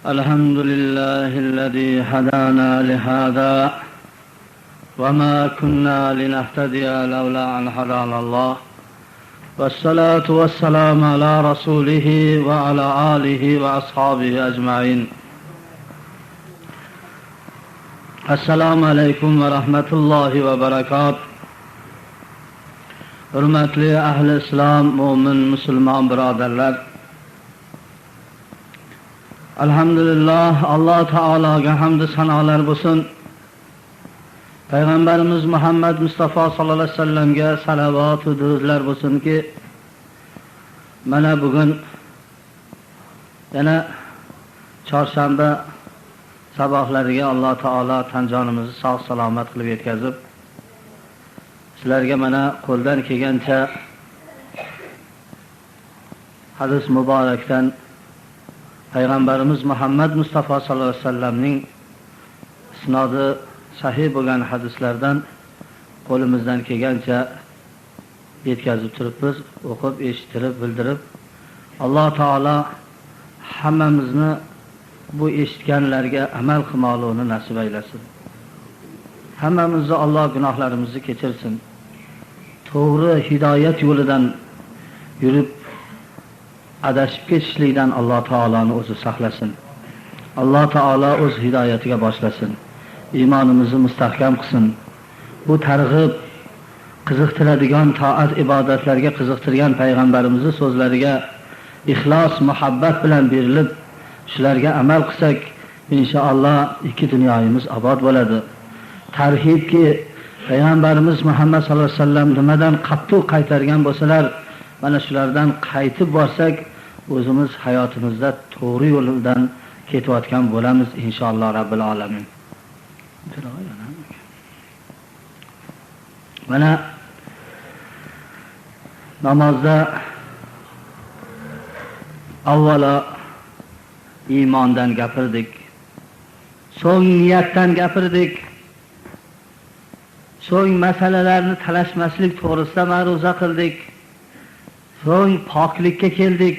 الحمد لله الذي هدانا لهذا وما كنا لنهتدي لولا أن هدانا الله والصلاة والسلام على رسوله وعلى آله وأصحابه أجمعين. السلام عليكم ورحمة الله وبركاته. Hurmatli ahli islom, mo'min musulmon birodarlar, alhamdulillah, Alloh taologa hamd sanolar bo'lsin. Payg'ambarimiz Muhammad Mustafa sallallohu alayhi vasallamga salovat va durudlar bo'lsinki, mana bugun yana chorshanba sabohlariga Alloh taolo tan jonimizni sog' salomat qilib yetkazib, sizlarga mana qo'ldan kelgancha hadis muborakdan Payg'ambarimiz Muhammad Mustafa sallallohu alayhi vasallamning isnodi sahih bo'lgan hadislardan qo'limizdan kelgancha yetkazib turibmiz, o'qib, eshittirib, bildirib. Alloh taolo hammamizni bu eshitganlarga amal qilmoqlikni nasib aylasin. Hammamizni Alloh gunohlarimizni kechirsin. To'g'ri hidoyat yo'lidan yurib adashib ketishlikdan Alloh taoloni o'zi saqlasin. Alloh taolo o'z hidoyatiga boshlasin. Iymonimizni mustahkam qilsin. Bu targ'ib qiziqtiradigan toat ibodatlarga qiziqtirgan payg'ambarimizning so'zlariga ixlos, muhabbat bilan berilib, shularga amal qilsak, inshaalloh ikki dunyomiz obod bo'ladi. Tarhibki payg'ambarimiz Muhammad sallallohu alayhi vasallam nimadan qattiq qaytargan bo'lsalar, mana shulardan qaytib borsak, o'zimiz hayotimizda to'g'ri yo'ldan ketayotgan bo'lamiz inshaalloh robbil alamin. Mana namozda avvalo iymondan gapirdik, so'ng niyatdan gapirdik, so'ng masalalarni talashmaslik to'g'risida ma'ruza qildik, so'ng poklikka keldik,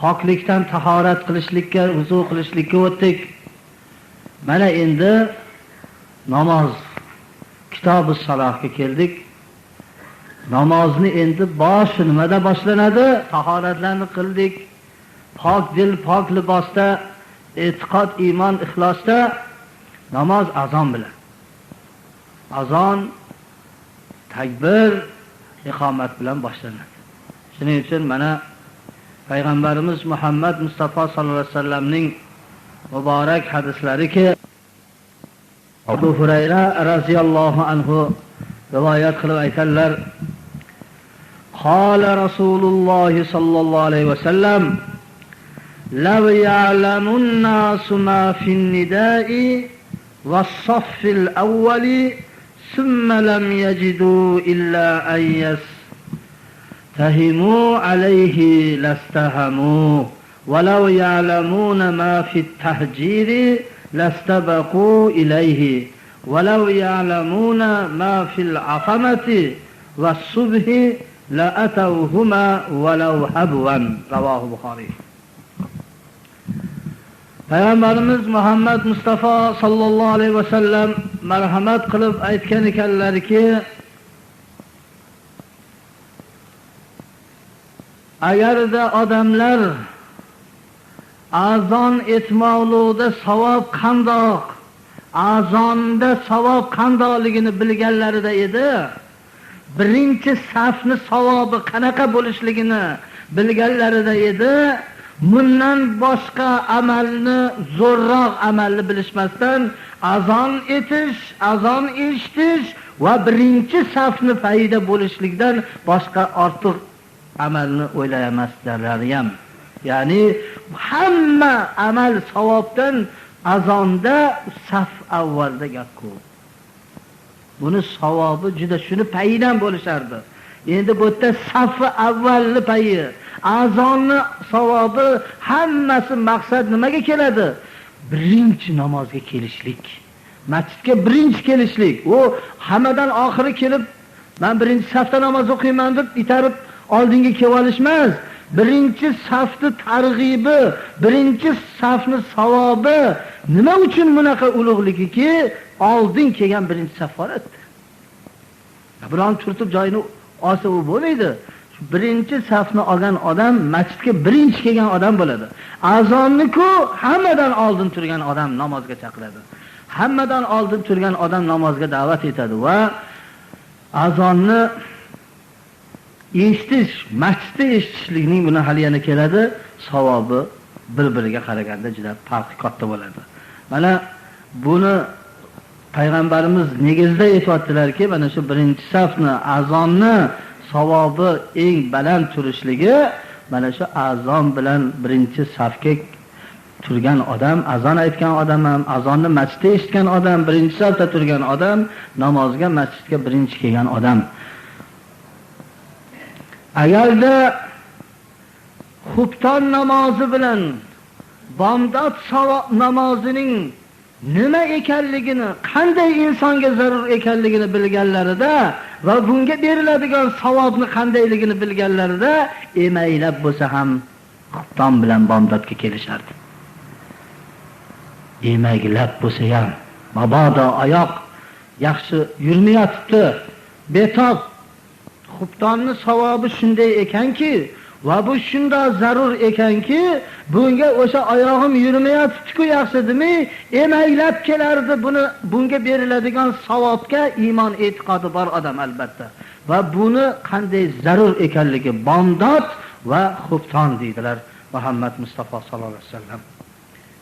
poklikdan tahorat qilishlikka, vuzu qilishlikka o'tdik. Mana endi namoz kitobi salohga keldik. Namozni endi boshi nimada boshlanadi? Tahoratlarni qildik. Pok dil, pok libosda, e'tiqod, iymon, ixlosda namoz azon bilan. Azon, takbir, iqomat bilan boshlanadi. Shuning uchun mana Payg'ambarimiz Muhammad Mustafa sallallohu alayhi vasallamning muborak hadislariki, Abu Hurayra radhiyallohu anhu rivoyat qilib aytadilar: Qala Rasululloh sallallohu alayhi vasallam: "Law ya'lamun nasu ma fin nida'i was-saffil awwali thumma lam yajidu illa an yastahimu alayhi lastahamu ولو يعلمون ما في التهجير لاستبقوا إليه ولو يعلمون ما في العظمة والصبح لأتوهما ولو حبوا. رواه البخاري. Peygamberimiz Muhammed Mustafa sallallahu aleyhi ve sellem merhamet qilib aytgan ekanlarki, agarda odamlar azon etmoqlikda savob qandoq, azonda savob qandoqligini bilganlarida edi, birinchi safni savobi qanaqa bo'lishligini bilganlarida edi, bundan boshqa amalni, zo'rroq amalni bilishmasdan azon etish, azon eshitish va birinchi safni fayda bo'lishlikdan boshqa ortiq amalni o'ylamasdilar ham. Ya'ni hamma amal savobdan azonda saf avvalda gap ko'p. Buni savobi juda shuni payidan bo'lishardi. Endi bu yerda safi avvalni payi, azonni savobi hammasi maqsad nimaga keladi? Birinchi namozga kelishlik. Masjidga birinchi kelishlik. U hammadan oxiri kelib, men birinchi safda namoz o'qiyman deb itarib oldinga kelib olish emas. Birinchi safni targ'ibi, birinchi safni savobi nima uchun bunaqa ulug'ligiki, oldin kelgan birinchi saf oladi. Biron turtib joyini olsa u bo'lmaydi. Birinchi safni olgan odam masjidga birinchi kelgan odam bo'ladi. Azonni-ku hammadan oldin turgan odam namozga chaqiradi. Hammadan oldin turgan odam namozga da'vat etadi va azonni eshitish, masjidda eshitishlikning buni hali yana keladi, savobi bir-biriga qaraganda juda farqi katta bo'ladi. Mana buni payg'ambarimiz negizda aytibdilarki, mana shu birinchi safni, azonni savobi eng baland turishligi mana shu azon bilan birinchi safga turgan odam, azon aytgan odam ham, azonni masjidda eshitgan odam, birinchi safda turgan odam, namozga masjidga birinchi kelgan odam. Agarda xubton namozi bilan bomdod namozining nima ekanligini, qanday insonga zarur ekanligini bilganlarida va bunga beriladigan savobni qandayligini bilganlarida emaylab bo'lsa ham xubton bilan bomdodga kelishardi. Emaklab bo'lsa ham, mabodo oyoq yaxshi yurmayotibdi, betob, xubtonni savobi shunday ekanki va bu shunday zarur ekanki, bunga o'sha oyog'im yurmayotibdi-ku yaxshi demay, emaklab kelardi. Buni, bunga beriladigan savobga iymon e'tiqodi bor odam albatta. Va buni qanday zarur ekanligi bomdod va xubton deydilar Muhammad Mustafa sallallohu alayhi vasallam.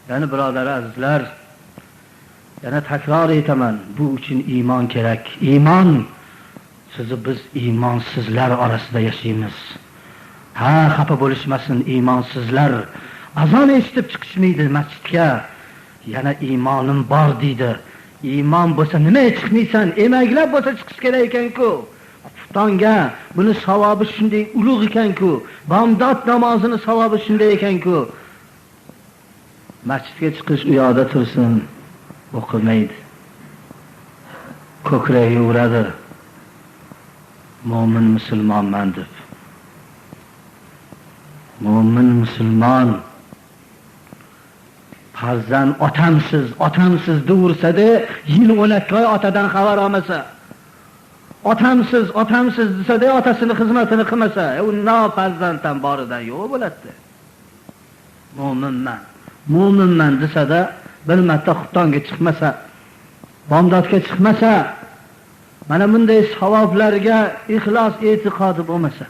Ya'ni birodar azizlar, yana takror aytaman, bu uchun iymon kerak. Iymon sizni, biz iymonsizlar orasida yashaymiz. Ha, xafa bo'lishmasin iymonsizlar. Azon eshitib chiqishmaydi masjidga. Yana iymonim bor deydi. Iymon bo'lsa nima chiqmaysan? Emaklab bo'lsa chiqish kerak ekan-ku. Xuftonga buni savobi shunday ulug' ekan-ku. Bomdod namozini savobi shunday ekan-ku. Masjidga chiqish u yoqda tursin, o'qimaydi. Ko'kragiga uradi. Mo'min musulmonman deb. Mo'min musulmon farzand otamsiz, otamsiz devursada, yil 12 oy otadan xabar olmasa, otamsiz, otamsiz desa-da, otasini xizmatini qilmasa, u no farzanddan boridan yo'q bo'ladi. Mo'minman, mo'minman desa-da, bir marta xubtonga chiqmasa, bomdodga chiqmasa, mana bunday savoblarga ixlos e'tiqodi bo'lmasa.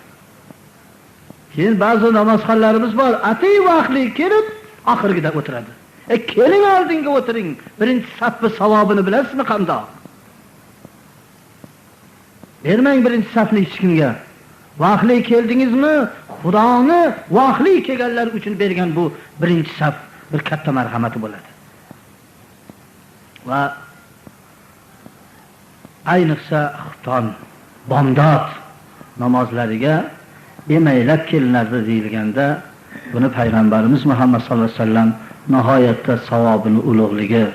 Keyin ba'zi namozxonlarimiz bor, atay vaqtli kelib oxirgida o'tiradi. Keling oldinga o'tiring, birinchi safni savobini bilasizmi qandoq? Bermang birinchi safni hech kimga. Vaqtli keldingizmi, Xudoni vaqtli kelganlar uchun bergan bu birinchi saf bir katta marhamati bo'ladi. Va ayniqsa xufton, bomdod namozlariga emaylab kelinardi deyilganda, buni payg'ambarimiz Muhammad sallallohu alayhi vasallam nihoyatda savobini ulug'ligi.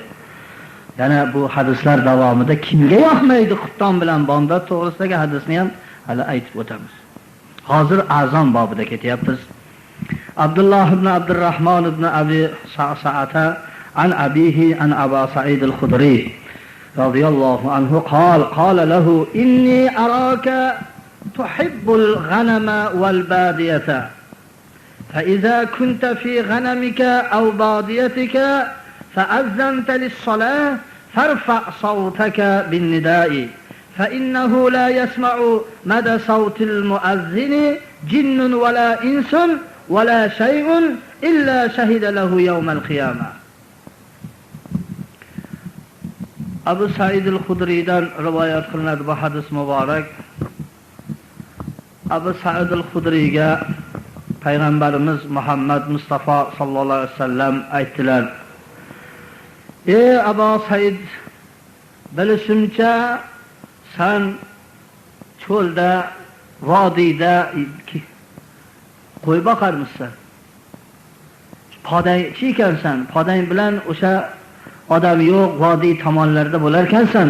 Yana bu hadislar davomida kimga yoqmaydi xufton bilan bomdod to'g'risidagi hadisni ham hali aytib o'tamiz. Hozir azon bobida ketyapmiz. Abdulloh ibn Abdurrahmon ibn Abi Sa'sa'ata an abihi an Aba Sa'id al-Khudri radhiyallohu anhu qala qala lahu inni araka tuhibbul ghanama wal badiyata fa iza kunta fi ghanamika aw badiyatika fa'azzanta lis-salah farfa' sawtaka bin-nida'i fa innahu la yasma'u mada sawtil mu'azzini jinnun wala insun wala shay'un illa shahida lahu yawmal qiyamah. Abu Said al-Khudriydan rivoyat qilinadi bu hadis muborak. Abu Said al-Khudriyga payg'ambarimiz Muhammad Mustafa sallallohu alayhi vasallam aytdilar: "Ey Abu Said, bilishimcha san cho'lda, vodiyda qo'y boqarmishsan. Podangchi ekansan, podang bilan o'sha odam yo'q vodiy tomonlarida bo'lar ekansan.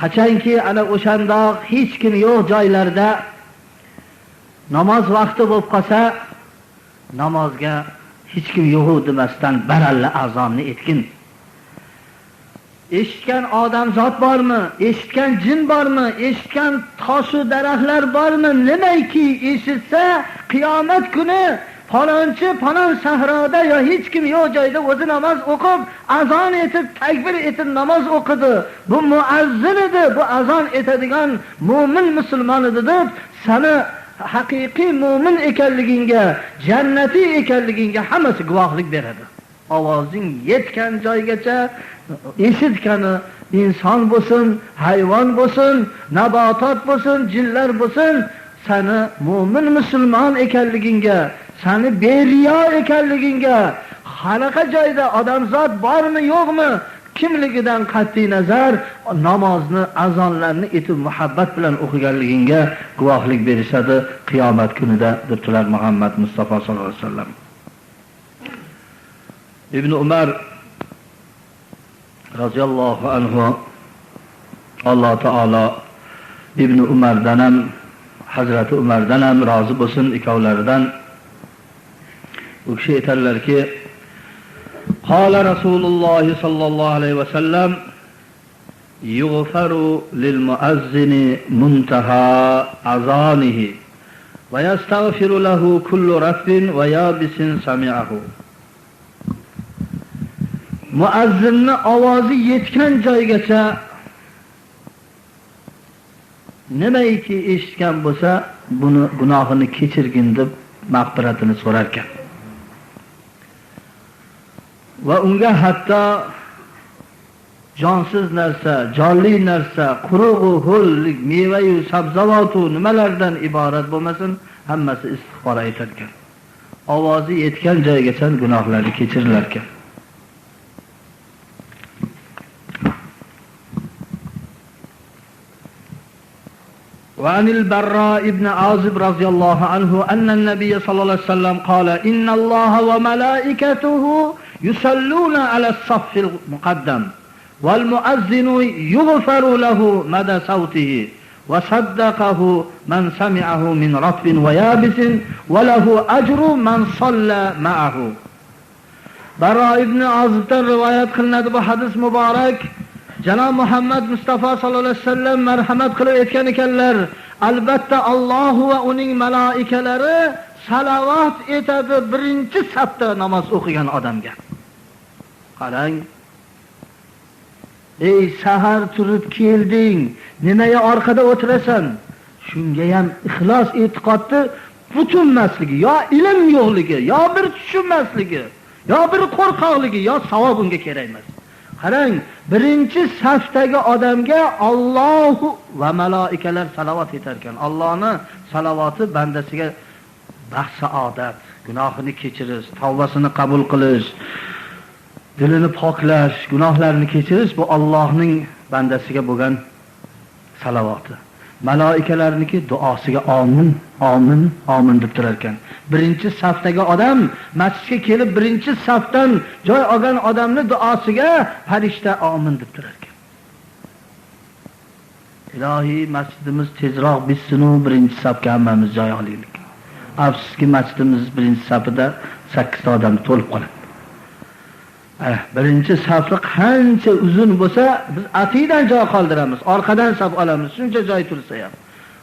Qachonki ana o'shandoq hech kim yo'q joylarda Namoz vaqti bo'lib qolsa, namozga hech kim yo'q demasdan baralla azonni etgin. Eshitgan odamzod bormi, eshitgan jin bormi, eshitgan toshu daraxtlar bormi, nimaiki eshitsa, qiyomat kuni falonchi falon sahroda yo hech kim yo'q joyda o'zi namoz o'qib, azon etib, takbir etib namoz o'qidi. Bu muazzin edi, bu azon etadigan mo'min musulmon edi deb seni haqiqiy mo'min ekanligingga, jannatiy ekanligingga hammasi guvohlik beradi. Ovozing yetgan joygacha eshitgani inson bo'lsin, hayvon bo'lsin, nabotot bo'lsin, jinlar bo'lsin, seni mo'min musulmon ekanligingga, seni beriyo ekanligingga, qanaqa joyda odamzod bormi yo'qmi, kimligidan qat'iy nazar namozni, azonlarni etib muhabbat bilan o'qiganligingga guvohlik berishadi qiyomat kunida debdilar Muhammad Mustafa sollallohu alayhi vasallam. Ibn Umar roziyallohu anhu, Alloh taolo Ibn Umardan ham, Hazrati Umardan ham rozi bo'lsin ikkovlaridan. U kishi aytadilarki, قال رسول الله صلى الله عليه وسلم يغفر للمؤذن منتهى أذانه ويستغفر له كل رف ويابس سمعه. Muazzinni ovozi yetgan joygacha nimaiki eshitgan bo'lsa, buni gunohini kechirgin deb mag'firatini so'rarkan. Va unga hatto jonsiz narsa, jonli narsa, quruq-u ho'llik, meva-yu sabzavot-u nimalardan iborat bo'lmasin, hammasi istig'for aytar ekan. Ovozi yetgan joygacha gunohlari kechirilar ekan. وعن البراء بن عازب رضي الله عنه أن النبي صلى الله عليه وسلم قال إن الله وملائكته يصلون على الصف المقدم والمؤذن يغفر له مدى صوته وصدقه من سمعه من رطب ويابس وله أجر من صلى معه. Bara ibn Azib'dan rivayet qilinadi bu hadis mübarek. Cenab-ı Muhammed Mustafa sallallahu aleyhi ve sellem merhamet qilib aytgan ekanlar, albatta Alloh va uning malaikalari salavat etadi birinchi safda namoz o'qigan odamga. Qarang, ey sahar turib kelding, nimaga orqada o'tirasan? Shunga ham ixlos e'tiqodni butunmasligi, yo ilm yo'qligi, yo bir tushunmasligi, yo bir qo'rqoqligi, yo savob unga kerak emas. Qarang, birinchi safdagi odamga Alloh va malaikalar salovat etar ekan. Allohning salovati bandasiga baxt saodat, gunohini kechirish, tavbasini qabul qilish, dilini poklash, gunohlarini kechirish bu Allohning bandasiga bo'lgan salovati. Malaikalarniki duosiga amin, amin, amin deb turar ekan. Birinchi safdagi odam masjidga kelib birinchi safdan joy olgan odamning duosiga farishta amin deb turar ekan. Ilohiy masjidimiz tezroq bitsin-u birinchi safga hammamiz joy olaylik. Afsuski masjidimiz birinchi safida 8 ta odam to'lib qoladi. Birinchi safni qancha uzun bo'lsa, biz atiydan joy qoldiramiz, orqadan saf olamiz, shuncha joy tursa ham.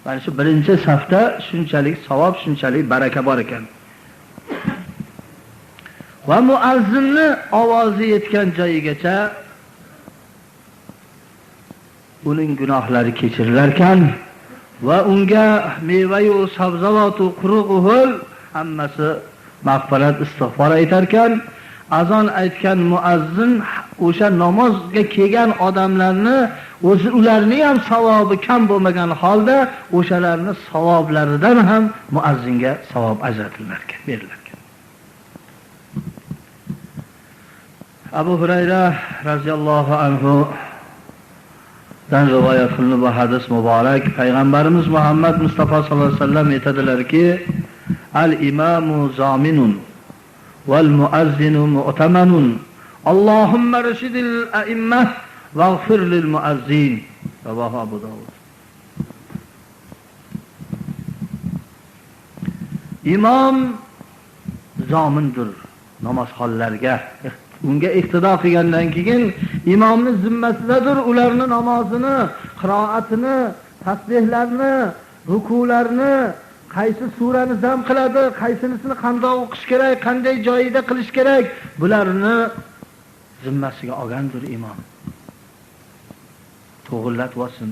Mana shu birinchi safda shunchalik savob, shunchalik baraka bor ekan. Va muazzinni ovozi yetgan joyigacha uning gunohlari kechirilar ekan va unga meva-yu sabzavot-u quruq-u ho'l hammasi mag'firat, istig'for aytar ekan. Azon aytgan muazzin o'sha namozga kelgan odamlarni o'zi ularning ham savobi kam bo'lmagan holda o'shalarni savoblaridan ham muazzinga savob ajratilar ekan, berilar ekan. Abu Hurayra radhiyallohu anhu dan rivoyat qilinib bu hadis muborak. Payg'ambarimiz Muhammad Mustafa sollallohu alayhi vasallam aytadilarki, al-imamu zaminun والمؤذن مؤتمن اللهم رشد الأئمة واغفر للمؤذين. رواه أبو داود. Imom zomindir namozxonlarga. Unga iqtido qilgandan keyin imomni zimmasidadir ularni namozini, qiroatini, tasbihlarni, rukularni, qaysi surani zam qiladi, qaysinisini qanday o'qish kerak, qanday joyida qilish kerak, bularni zimmasiga olgandir imom. To'g'irlatib olsin.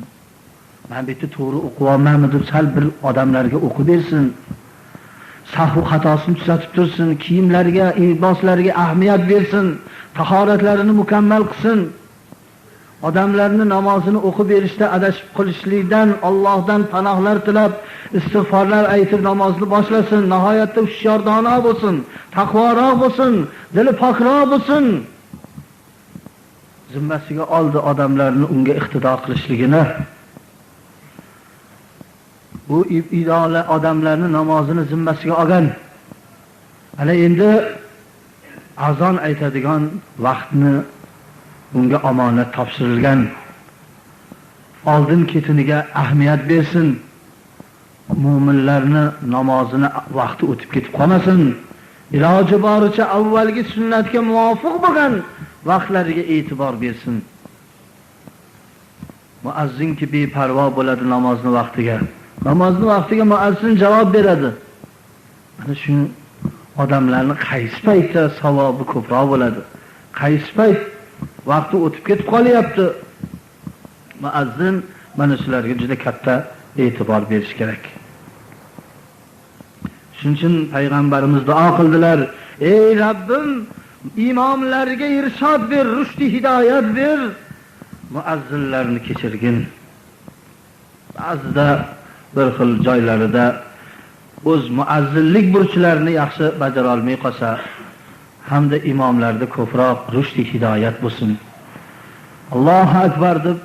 Men bu yerda to'g'ri o'qiyapmanmi deb sal bir odamlarga o'qib bersin. Sahv xatosini tuzatib tursin, kiyimlariga, liboslariga ahamiyat bersin, tahoratlarini mukammal qilsin. Odamlarni namozini o'qib berishda adashib qolishlikdan Allohdan panohlar tilab, istig'forlar aytib namozni boshlasin, nihoyatda hushyordono bo'lsin, taqvoroq bo'lsin, dili pokroq bo'lsin. Zimmasiga oldi odamlarni unga iqtido qilishligini. Bu idola odamlarni namozini zimmasiga olgan. Ana endi azon aytadigan vaqtni unga omonat topshirilgan. Oldin ketiniga ahamiyat bersin. Mo'minlarni namozini vaqti o'tib ketib qolmasin. Iloji boricha avvalgi sunnatga muvofiq bo'lgan vaqtlariga e'tibor bersin. Muazzinki beparvo bo'ladi namozni vaqtiga. Namozni vaqtiga muazzin javob beradi. Mana shu odamlarni qaysi paytda savobi ko'proq bo'ladi? Qaysi payt vaqti o'tib ketib qolyapti? Muazzin mana shularga juda katta e'tibor berish kerak. Shuning uchun payg'ambarimiz duo qildilar: "Ey Rabbim, imomlarga irshod ber, rushdi hidoyat ber, muazzinlarni kechirgin." Ba'zida bir xil joylarida o'z muazzinlik burchlarini yaxshi bajara olmay qolsa, hamda imomlarda ko'proq rushdi hidoyat bo'lsin. Allohu akbar deb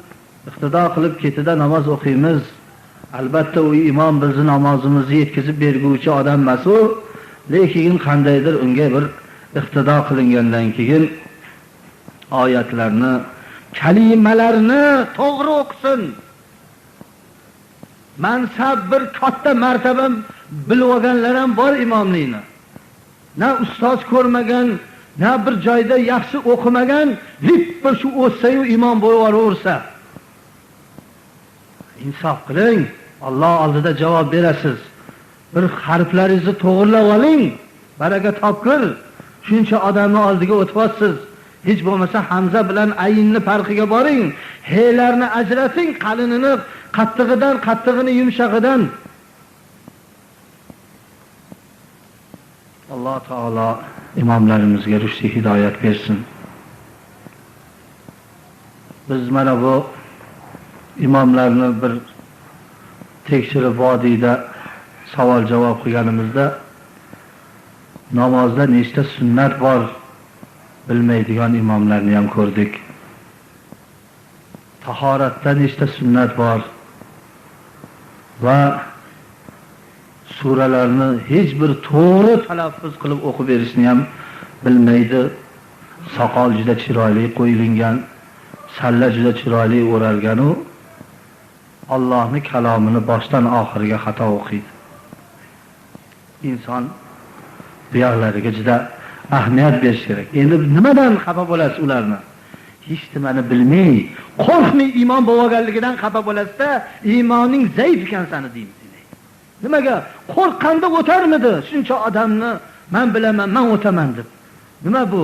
iqtido qilib ketida namoz o'qiymiz. Albatta u imom bizni namozimizni yetkazib berguvchi odam emas u, lekin qandaydir unga bir iqtido qilingandan keyin oyatlarni, kalimalarni to'g'ri o'qisin. Mansab bir katta martaba bilib olganlar ham bor imomlikni. Na ustoz ko'rmagan, na bir joyda yaxshi o'qimagan, lip bir shu o'tsa-yu imom bo'lib yuboraversa. Insof qiling, Alloh oldida javob berasiz. Bir harflaringizni to'g'rilab oling, baraka topkir. Shuncha odamning oldiga o'tyapsiz. Hech bo'lmasa hamza bilan ayinni farqiga boring. Helarni ajrating, qalinini qattig'idan, qattig'ini yumshog'idan. Alloh taolo imomlarimizga rushd hidoyat bersin. Biz mana bu imomlarni bir tekshirib vodiyda savol javob qilganimizda namozda nechta sunnat bor bilmaydigan imomlarni ham ko'rdik. Tahoratda nechta sunnat bor va suralarni hech bir to'g'ri talaffuz qilib o'qib berishni ham bilmaydi. Soqol juda chiroyli qo'yilgan, salla juda chiroyli o'ralgan u Allohning kalomini boshdan oxiriga xato o'qiydi. Inson bu yoqlariga juda ahamiyat berish kerak. Endi nimadan xafa bo'lasiz ularni? Hech nimani bilmay, qo'rqmay iymon bo'lganligidan xafa bo'lasizda, iymoning zaif ekan seni deymiz. Nimaga? Qo'rqqanda o'tarmidi shuncha odamni men bilaman, men o'taman deb. Nima bu?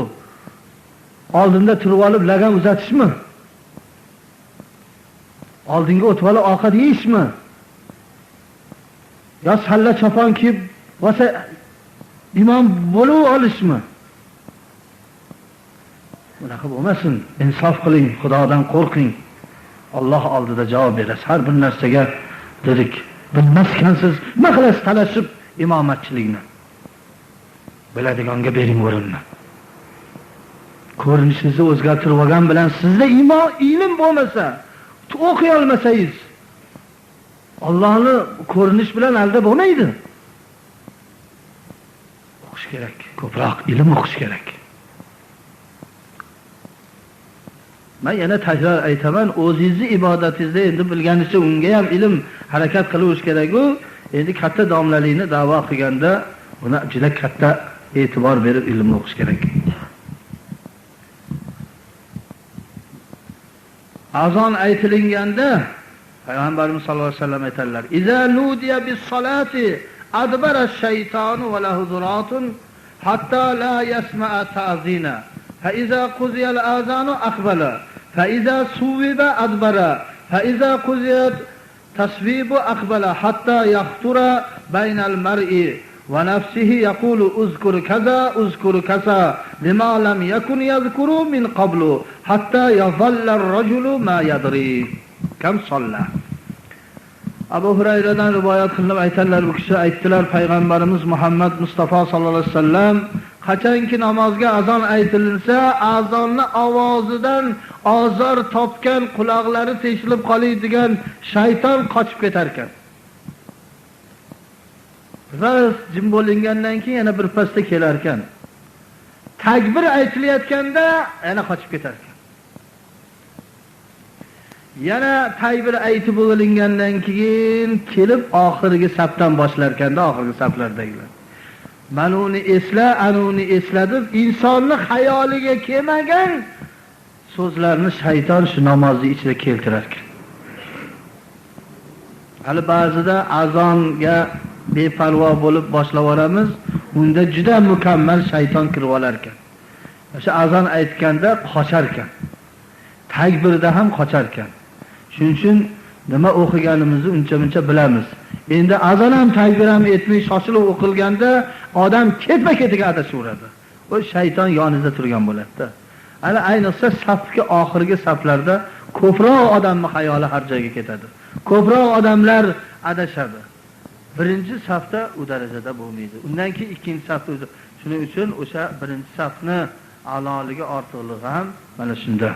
Oldinda turib olib lagan uzatishmi? Oldinga o'tib olib ovqat yeyishmi? Yo salla chopon kiyib bo'lsa imom bo'lib olishmi? Bunaqa bo'lmasin. Insof qiling, Xudodan qo'rqing. Alloh oldida javob berasiz har bir narsaga dedik. Bilmaskansiz nima qilasiz talashib imomatchilikni? Biladiganga bering o'rinni. Ko'rinishingizni o'zgartirib olgan bilan sizda iymon, ilm bo'lmasa, o'qiy olmasangiz, Allohni ko'rinish bilan alda bo'lmaydi. O'qish kerak, ko'proq ilm o'qish kerak. Men yana takror aytaman, o'zingizni ibodatingizda endi bilganicha unga ham ilm harakat qilish kerak-ku. Endi katta domlalikni da'vo qilganda uni juda katta e'tibor berib ilmni o'qish kerak. Azon aytilinganda Payg'ambarimiz sollallohu alayhi vasallam aytadilar: "Iza nudiya bis-salati adbara ash-shaytonu va lahu zuratun hatta la yasma'a ta'zina. Fa iza quziya al-azanu aqbala, fa iza suwiba adbara, fa iza quziyat taswibu aqbala hatta yahtura baynal mar'i va nafsihi yaqulu uzkur kaza uzkur kaza lima lam yakun yadhkuru min qablu hatta yadhalla ar-rajulu ma yadri kam salla." Abu Hurayradan rivoyat qilinib aytadilar, bu kishi aytdilar, Payg'ambarimiz Muhammad Mustafa sallallohu alayhi vasallam qachonki namozga azon aytilinsa, azonni ovozidan ozor topgan, quloqlari teshilib qoladigan shayton qochib ketar ekan. Biroz jim bo'lingandan keyin yana bir pasda kelar ekan. Takbir aytilayotganda yana qochib ketar ekan. Yana takbir aytib bo'lingandan keyin kelib oxirgi safdan boshlar ekanda, oxirgi saflardagilar. Mana uni esla, ana uni esla deb insonni xayoliga kelmagan so'zlarni shayton shu namozni ichida keltirar ekan. Hali ba'zida azonga beparvo bo'lib boshlab yuboramiz, unda juda mukammal shayton kirib olar ekan. O'sha azon aytganda qochar ekan. Takbirda ham qochar ekan. Shuning uchun nima o'qiganimizni uncha-muncha bilamiz. Endi azon ham takbir ham etmay shoshilib o'qilganda odam ketma-ketiga adashaveradi. O shayton yonida turgan bo'ladi-da. Ana ayniqsa safga oxirgi saflarda ko'proq odamning xayoli har joyga ketadi. Ko'proq odamlar adashadi. Birinchi safda u darajada bo'lmaydi. Undan keyin ikkinchi safda o'zi. Shuning uchun o'sha birinchi safni a'loligi, ortiqligi ham mana shunda.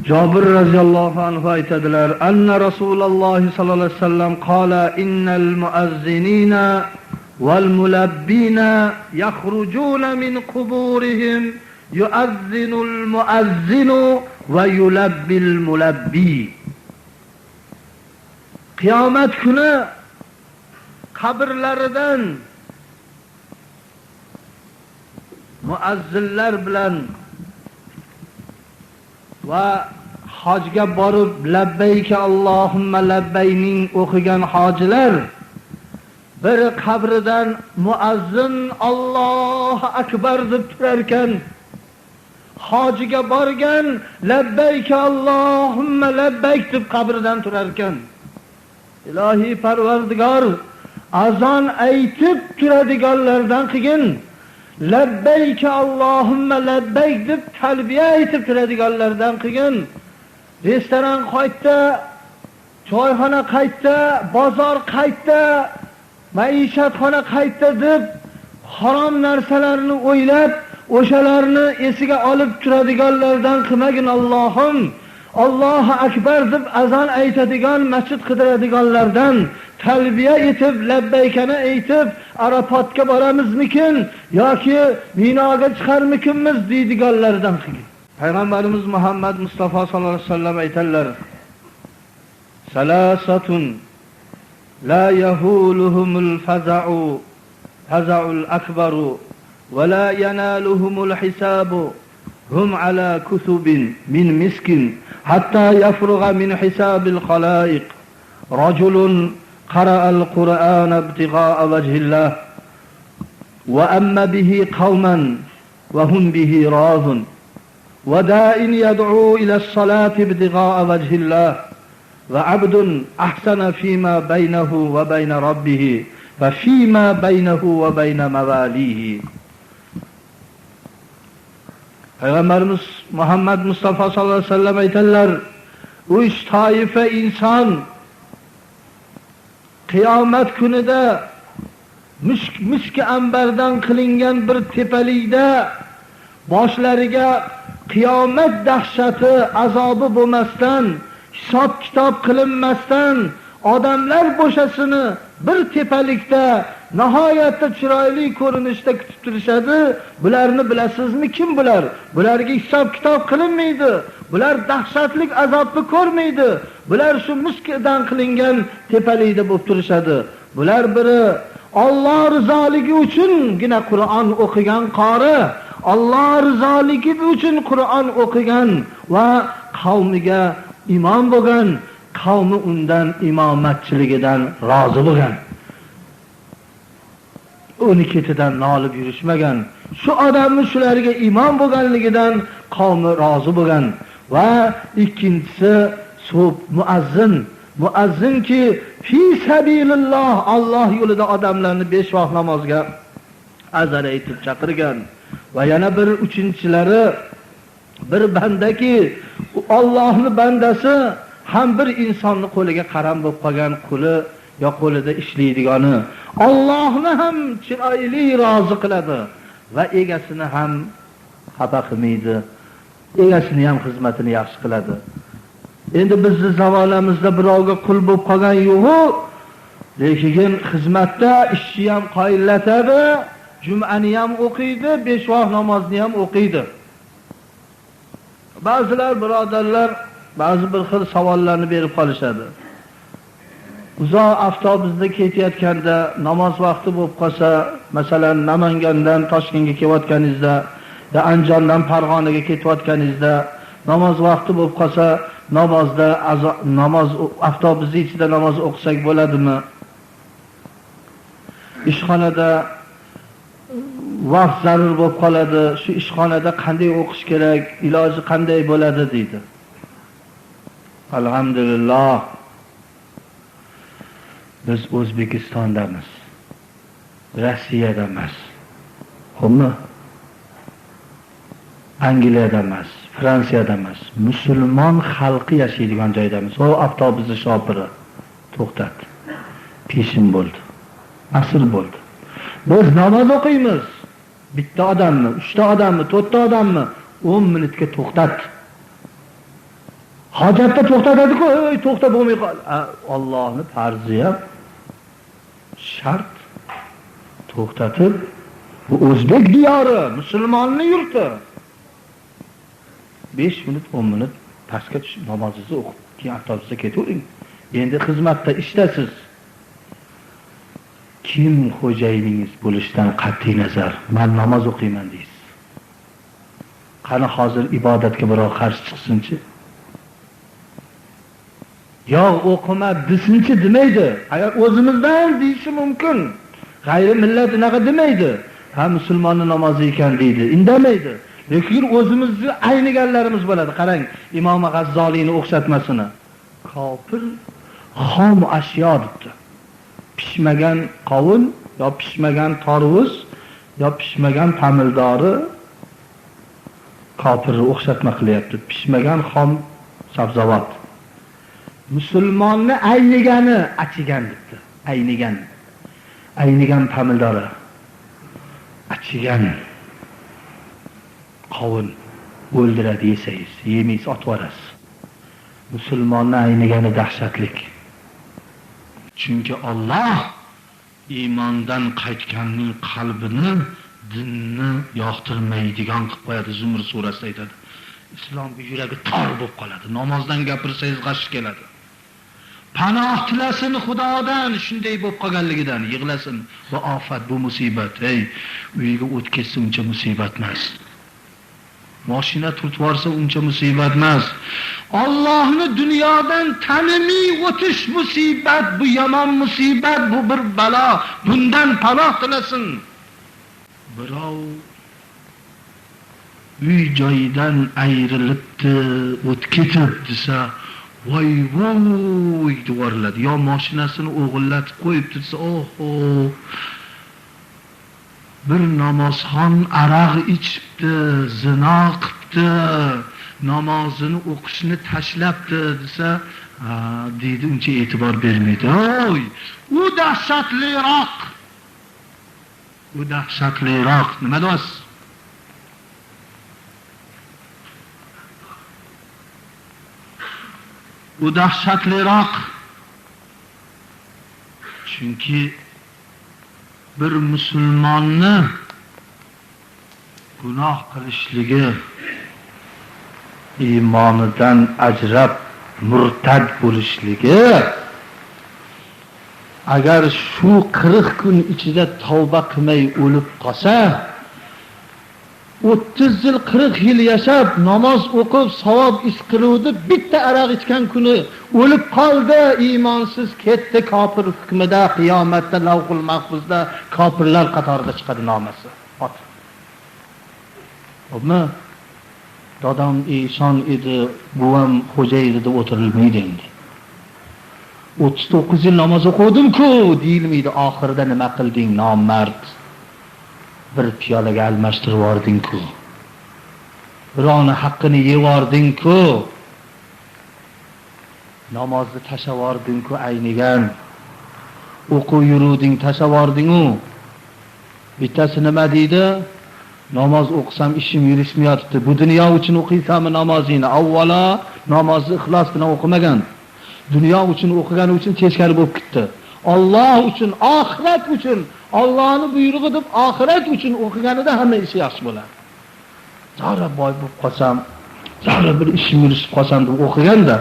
Jobir roziyallohu anhu aytadilar: "Anna Rasululloh sollallohu alayhi vasallam qala innal muazzinina wal mulabbina yakhrujuna min quburihim yuazzinul muazzinu va yulabbil mulabbi." Qiyomat kuni qabrlaridan muazzinlar bilan va hojga borib labbayka Allohumma labbayning o'qigan hojilar bir qabridan muazzin Allohu akbar deb turar ekan, hojiga borgan labbayka Allohumma labbayk deb qabridan turar ekan. Ilohiy Parvardigor, azon aytib turadiganlardan qilgin, labbayka Allohumma labbayk deb talbiya aytib turadiganlardan qilgin. Restoran qaytda, choyxona qaytda, bozor qaytda, maishatxona qaytda deb harom narsalarni o'ylab, o'shalarni esiga olib turadiganlardan qilmagin Allohim. Allohu akbar deb azon aytadigan, masjid qidiradiganlardan, talbiya etib, labbaykani aytib, Arafotga boramizmikin yoki Minoga chiqarmikinmiz deydiganlardan qilgin. Payg'ambarimiz Muhammad Mustafa sollallohu alayhi vasallam aytadilar: "Salasatun la yahuluhumul faza'u faza'ul akbaru va la yanaluhumul hisabu hum ala kusubin min miskin hatta yafruga min hisabil khalaiq rajulun qara'al Qur'ana ibtigha'a wajhillah wa amma bihi qauman wa hum bihi razun wa da'in yad'u ila as-salati ibtigha'a wajhillah va 'abdun ahsana fima baynahu wa bayna rabbih va fima baynahu wa bayna mawalihi." Payg'ambarimiz Muhammad Mustafa sallallohu alayhi vasallam aytadilar: uch toifa inson qiyomat kunida mushk ambardan qilingan bir tepalikda boshlariga qiyomat dahshati azobi bo'lmasdan, hisob kitob qilinmasdan, odamlar bo'shasini bir tepalikda nihoyatda chiroyli ko'rinishda kutib turishadi. Bularni bilasizmi kim bular? Bularga hisob kitob qilinmaydi. Bular dahshatli azobni ko'rmaydi. Bular shu miskdan qilingan tepalikda bo'lib turishadi. Bular biri Alloh rizoligi uchungina Qur'on o'qigan qori, Alloh rizoligi uchun Qur'on o'qigan va qavmiga imom bo'lgan, qavmi undan imomatchiligidan rozi bo'lgan. Uni ketidan nolib yurishmagan. Shu odamni shularga imom bo'lganligidan qavmi rozi bo'lgan. Va ikkinchisi so'p muazzin. Muazzinki fi sabililloh, Alloh yo'lida odamlarni 5 vaqt namozga azon aytib chaqirgan. Va yana bir uchinchilari bir bandaki Allohning bandasi ham bir insonni qo'liga qaram bo'lib qolgan quli yo qo'lida ishlaydigani Allohni ham chiroyli rozi qiladi va egasini ham xafa qilmaydi. Egasini ham xizmatini yaxshi qiladi. Endi bizni zamonamizda birovga qul bo'lib qolgan yo'q, lekin xizmatda ishchi ham qoyillatadi, jum'ani ham o'qiydi, 5 vaqt namozni ham o'qiydi. Ba'zilar birodarlar ba'zi bir xil savollarni berib qolishadi. Uzoq avtobusda ketayotganda namoz vaqti bo'lib qolsa, masalan Namangandan Toshkentga kelayotganingizda, yo Andijondan Farg'onaga ketayotganingizda namoz vaqti bo'lib qolsa, namozda namoz avtobusning ichida namoz o'qisak bo'ladimi? Ishxonada vaqt zarur bo'lib qoladi, shu ishxonada qanday o'qish kerak, iloji qanday bo'ladi deydi. Alhamdulillah, biz O'zbekistondamiz, Rossiyada emas, xo'pmi? Angliyada emas, Fransiyada emas, musulmon xalqi yashaydigan joydamiz. O avtobusni shopiri to'xtatdi. Peshin bo'ldi, asr bo'ldi. Biz namoz o'qiymiz. Bitta odammi, uchta odammi, to'rtta odammi 10 minutga to'xtatdi. Hojatda to'xtatadi-ku, ey to'xta bo'lmay qol. Allohning farzi ham shart to'xtatib, bu o'zbek diyori, musulmonning yurti. 5 minut, 10 minut pastga tushib namozingizni o'qib, keyin avtobusda ketavering. Endi xizmatda ishtasiz. Kim xo'jayiningiz bo'lishidan qat'iy nazar, men namoz o'qiyman deysiz. Qani hozir ibodatga birov qarshi chiqsinchi? Yo o'qima desinchi demaydi. Agar o'zimizdan deyishi mumkin. G'ayri millat unaqa demaydi. Ha, musulmonning namozi ekan deydi, indamaydi. Lekin o'zimizni ayniganlarimiz bo'ladi. Qarang, Imom G'azzoliyning o'xshatmasini. Kofir xom ashyo debdi. Pishmagan qovun yo pishmagan tarvuz yo pishmagan pomidori kofirni o'xshatma qilyapti. Pishmagan xom sabzavot. Musulmonni aynigani achigan debdi. Aynigan. Aynigan pomidori. Achigan qovun o'ldiradi yesangiz, yemaysiz otib yuborasiz. Musulmonni aynigani dahshatlik. Chunki Alloh iymondan qaytganning qalbini dinni yoqtirmaydigan qilib qo'yadi. Zumr surasida aytadi. Islomga yuragi tor bo'lib qoladi. Namozdan gapirsangiz g'ash keladi. Panoh tilasin Xudodan shunday bo'lib qolganligidan, yig'lasin. Bu ofat, bu musibat. Ey, uyiga o't ketsa uncha musibat emas. Mashina turtib yuborsa uncha musibat emas. Allohni dunyodan tanimay o'tish musibat, bu yomon musibat, bu bir balo. Bundan panoh tilasin. Birov uy joyidan ayrilibdi, o't ketib desa, voy voy devoriladi. Yo mashinasini o'g'illatib qo'yibdi desa, oho. Bir namozxon aroq ichibdi, zino qilibdi, namozini o'qishni tashlabdi desa, deydi, uncha e'tibor bermaydi. Oy, u dahshatliroq. U dahshatliroq. Nima deysiz? U dahshatliroq. Chunki bir musulmonni gunoh qilishligi iymonidan ajrab murtad bo'lishligi, agar shu 40 kun ichida tavba qilmay o'lib qolsa, 30 yil 40 yil yashab namoz o'qib savob ish qiluvdi, bitta aroq ichgan kuni o'lib qoldi, iymonsiz ketdi, kofir hukmida qiyomatda lavhul mahfuzda kofirlar qatorida chiqadi nomasi. Xo'pmi? Dadam eshon edi, buvam xo'ja edi deb o'tirilmaydi endi. 39 yil namoz o'qidim-ku deyilmaydi. Oxirida nima qilding nomard? Bir piyolaga almashtirib yubording-ku. Birovni haqqini yevording-ku. Namozni tashlab yubording-ku aynigan. O'qib yuruvding, tashlab yubording-u. Bittasi nima deydi? Namoz o'qisam ishim yurishmayapti. Bu dunyo uchun o'qiysanmi namozingni? Avvalo namozni ixlos bilan o'qimagan. Dunyo uchun o'qigani uchun teskari bo'lib ketdi. Alloh uchun, oxirat uchun, Allohning buyrug'i deb oxirat uchun o'qiganida hamma ishi yaxshi bo'ladi. Zara boy bo'lib qolsam, zara bir ishim yurishib qolsam deb o'qiganda,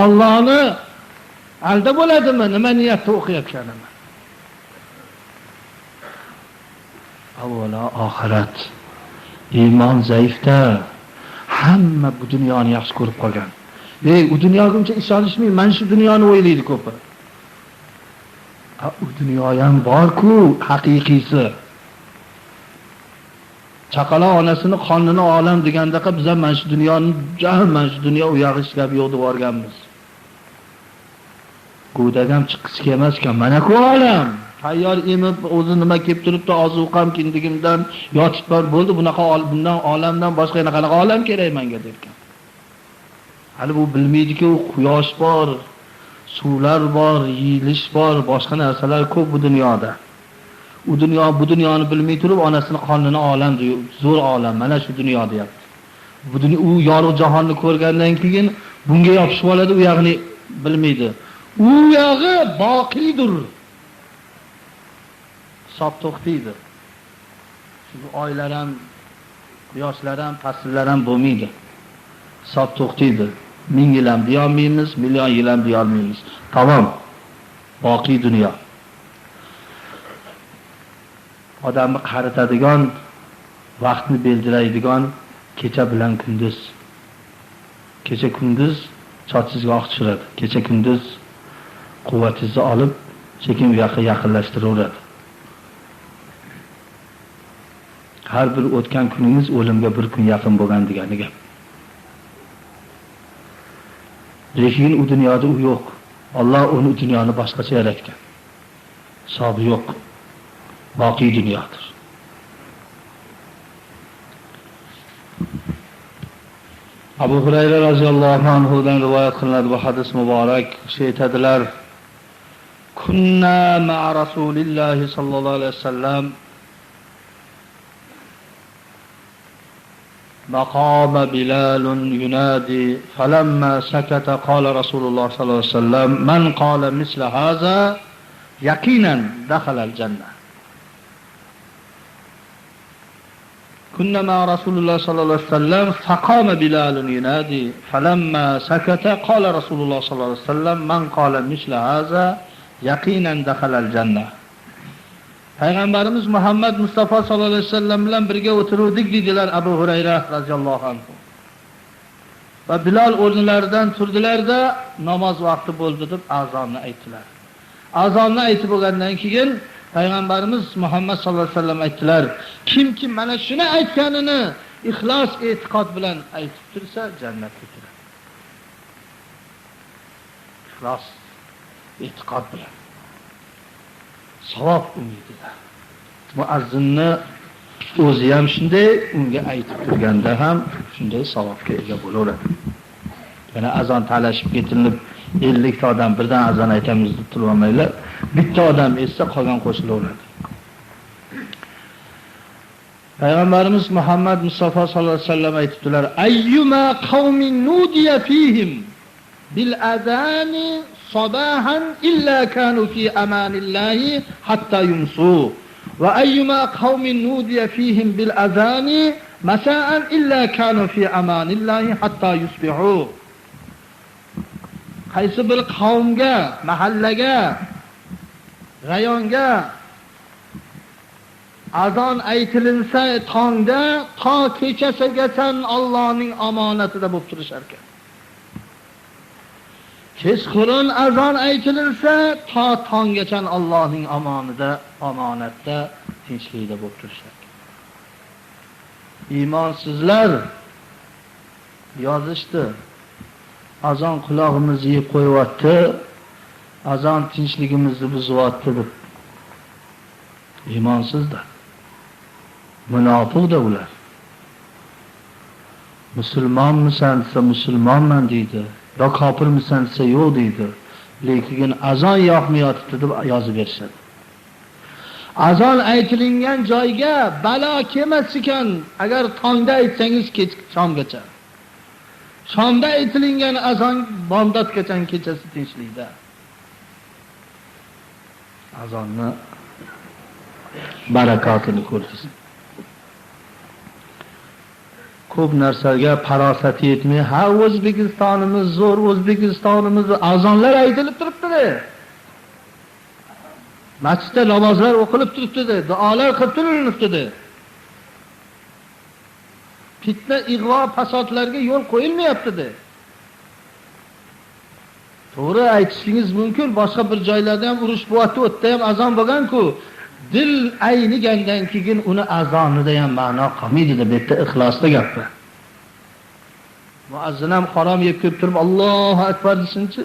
Allohni alda bo'ladimi? Nima niyatda o'qiyotganini? Avvalo oxirat. Iymon zaifda. Hamma bu dunyoni yaxshi ko'rib qolgan. Ey, u dunyoga uncha ishonishmay, mana shu dunyoni o'ylaydi ko'pi. U dunyo ham bor-ku, haqiqiysi. Chaqaloq onasini qonini olam degandaqa biz ham mana shu dunyoni, mana shu dunyo u yog'i ishlab yo'q deb yuborganmiz. Go'dak ham chiqqisi kelmas ekan, mana-ku olam. Tayyor emib, o'zi nima kelib turibdi, ozuqam kindigimdan yotib bor bo'ldi, bunaqa bundan olamdan boshqa yana qanaqa olam kerak menga derkan. Hali bu bilmaydiki, quyosh bor, suvlar bor, yeyilish bor, boshqa narsalar ko'p bu dunyoda. U dunyo bu dunyoni bilmay turib onasini qonini olam deydi, zo'r olam, mana shu dunyo deyapti. Bu dunyo u yorug' jahonni ko'rgandan keyin bunga yopishib oladi, u yog'ini bilmaydi. U yog'i boqiydir. Hisob to'xtaydi. Shu oylar ham, quyoshlar ham, fasllar ham bo'lmaydi. Hisob to'xtaydi. 1000 yil ham deya olmaymiz, million yil ham deya olmaymiz. Tamom. Boqiy dunyo. Odamni qaritadigan, vaqtni belgilaydigan kecha bilan kunduz. Kecha kunduz sochingizga oq tushiradi. Kecha kunduz quvvatingizni olib, sekin u yoqqa yaqinlashtiraveradi. Har bir o'tgan kuningiz o'limga bir kun yaqin bo'lgan degani gap. Lekin u dunyoda u yo'q. Alloh uni u dunyoni boshqacha yaratgan. Hisobi yo'q. Boqiy dunyodir. Abu Hurayra roziyallohu anhudan rivoyat qilinadi bu hadis muborak. Kishi aytadilar: Kunna ma'a Rasulillahi sallallohu alayhi vasallam مقام بلال ينادي فلما سكت قال رسول الله صلى الله عليه وسلم من قال مثل هذا يقينا دخل الجنة. كنا مع رسول الله صلى الله عليه وسلم فقام بلال ينادي فلما سكت قال رسول الله صلى الله عليه وسلم من قال مثل هذا يقينا دخل الجنة. Payg'ambarimiz Muhammad Mustafa sallallohu alayhi vasallam bilan birga o'tiruvdik dedilar Abu Hurayra roziyallohu anhu. Va Bilal o'rnlaridan turdilar-da, namoz vaqti bo'ldi deb azonni aytdilar. Azonni aytib bo'lgandan keyin Payg'ambarimiz Muhammad sallallohu alayhi vasallam aytdilar: kimki mana shuni aytganini ixlos e'tiqod bilan aytib tursa jannatga kiradi. Ixlos e'tiqod bilan. Savob umidida. Muazzinni o'zi ham shunday, unga aytib turganda ham shunday savobga ega bo'laveradi. Yana azon talashib ketilib 50 ta odam birdan azon aytamiz deb turib olmanglar. Bitta odam eshitsa qolgan qo'shilaveradi. Payg'ambarimiz Muhammad Mustafa sallallohu alayhi vasallam aytibdilar: Ayyuma qawmin nudiya fihim bil azani sabahan illa kanu fi amanillahi hatta yumsu va ayyuma qawmin nudiya fihim bil azani masa'an illa kanu fi amanillahi hatta yusbihu. Qaysi bir qavmga, mahallaga, rayonga azon aytilinsa tongda to kechasigacha Allohning omonatida bo'lib turishar ekan. Kechqurun azon aytilinsa to tonggacha Allohning omonida, omonatda, tinchlikda bo'lib turishar ekan. Iymonsizlar yozishdi. Azon qulog'imizni yeb qo'yapti, azon tinchligimizni buzyapti deb. Iymonsizlar. Munofiqda ular. Musulmonmisan desa musulmonman deydi, yo kofirmisan desa yo'q deydi. Lekin azon yoqmayotibdi deb yozib berishadi. Azon aytilingan joyga balo kelmas ekan, agar tongda aytsangiz kech shomgacha. Shomda aytilingan azon bomdodgacha kechasi tinchlikda. Azonni barakotini ko'rdingiz. Ko'p narsaga farosati yetmay, ha O'zbekistonimiz zo'r, O'zbekistonimiz azonlar aytilib turibdi. Masjidda namozlar o'qilib turibdi, duolar qilib turilibdi. Fitna, ig'vo, fasodlarga yo'l qo'yilmayapti. To'g'ri aytishingiz mumkin, boshqa bir joylarda ham urush bo'lyapti, u yerda ham azon bo'lgan-ku. Dil aynigandan keyin uni azonida ham ma'no qolmaydi, bu yerda ixlosda gap bor. Muazzin ham harom yeb kelib turib Allohu akbar desinchi.